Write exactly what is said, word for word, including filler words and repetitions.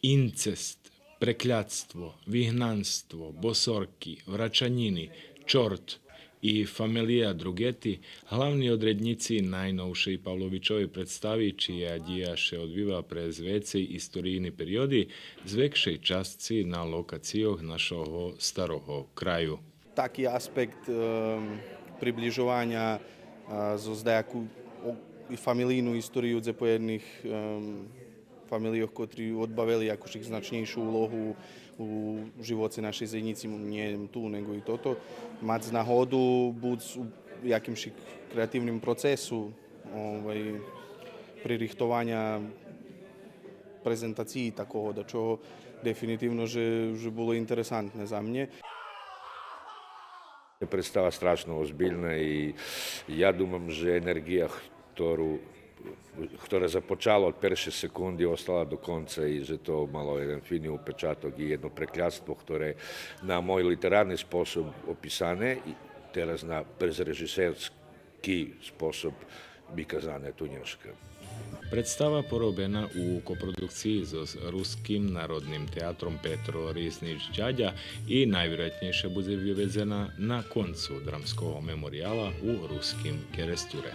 Инцест, преклятство, вигнанство, босорки, врачанїни, чорт и фамелия Другети, главни одреднїци найновшей Павловичовей представи, чия дїя ше одвива през вецей историйни периоди, з векшей часци на локацийох нашого старого краю. Таки аспект, ем, приближованя, а, зоз даяку о-, и фамелийну историю, дзе по єдних, ем, фамелийох, котри одбавели якуш значнєйшу улогу у живоце нашей заєднїци, нє лєм ту, нєго и тото, мац нагоду буц у якимшик креативним процесу, овай, пририхтованя презентациї такого дачого, дефинитивно же, же було интересантне за мнє. Представа страшно озбильна и я думам же енерґия хтору, хтора започала од першей секунди, остала до конца и же то мало єден фини упечаток и єдно преклятство, хторе на мой литерарни способ описане и тераз на през режисерски способ виказане ту нєшка. Представа поробена у копродукциї зоз Руским народним театром Петро Ризнич Дядя и найвироятнєйше будзе виведзена на концу Драмского меморияла у Руским Керестуре.